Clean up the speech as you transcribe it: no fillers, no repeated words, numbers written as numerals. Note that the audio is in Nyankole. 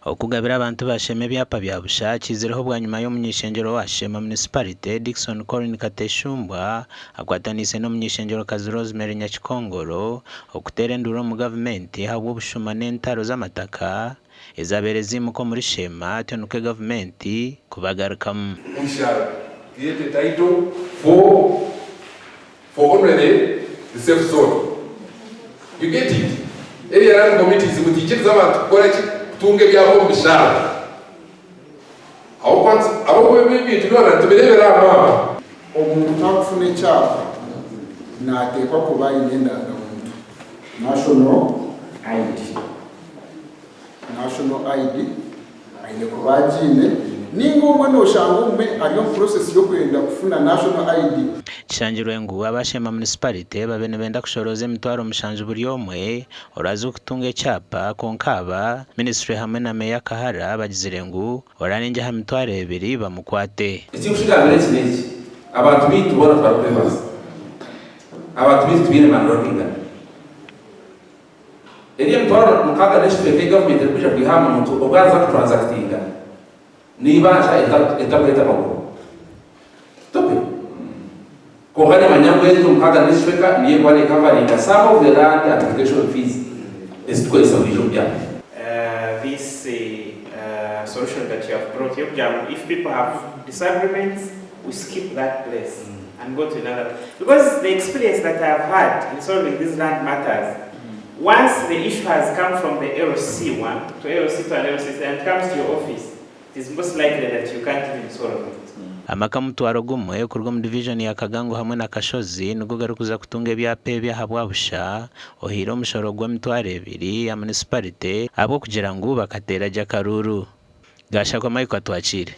Okugabira abantu ba Sheema ebyapa bya busha kiizireho bwanyima y'omuny'eishengyero wa Sheema Munisiparite, Dickson Colin Kateshumbwa akwataniise n'omuny'eishengyerokazi Rosemary Nyakikongoro okuteera enduuru omu gavumenti ahabw'obushuma n'entaro z'amataka ezabaire ziimuka omuri Sheema atyo nikwo gavumenti kubagarukamu. We shall create a title for for only the the safe zone you get it area land committees mutiikiriza abantu kukora ki kutunga ebyapa omu bishaara ahabw'okuba nti ahabw'okuba ebi ebintu byona nitubireebera aha maapa. Omuntu akufuna ekyapa nateekwa kuba aine endangamuntu, National ID. National ID aine kuba agiine ninga obumwe noshanga obumwe ari omu process yokwenda kufuna National ID. Kishangirwe ngu aba Sheema Munisiparite babaire nibenda kushorooza emitwaro mushanju buri omwe oraaze kutunga ekyapa kwonka aba minisiture hamwe na Meeya Kahara bagizire ngu orarengye aha mitwaro ebiri bamukwate. Ekinkushigambira eki n'eki, abantu baitu boona tibarikwebaasa. Abantu baitu tibaine maani garikwingana. Eri emitwaro mukaga n'ekicweka ei gavumenti erikwija kwiha aha muntu obu arikuza kutransakitinga n'eibanja eritakureeta magoba. Tope. Kwonka nimanya ngu egyo mukaga n'ekicweka niyo erikuba neekavaringa some of the land application fees ezi tukozesa buriijo omu byapa. This solution that you have brought y'okugira ngu if people have disagreements we skip that place and go to another because the experience that I have had in solving these land matters once the issue has come from the LC1 to LC2 and LC3 and comes to your office it is most likely that you can't even solve it. Amaka mutwaro gumwe kuruga omu divijoni ya Kagango hamwe na Kashozi nigo garikuza kutunga ebyapa ebi ahabwa busha ohaire omushoro gw'emitwaro ebiri ya munisiparite ahabw'okugira ngu bakateera gye akaruuru. Gashakwa Michael Atwakiire.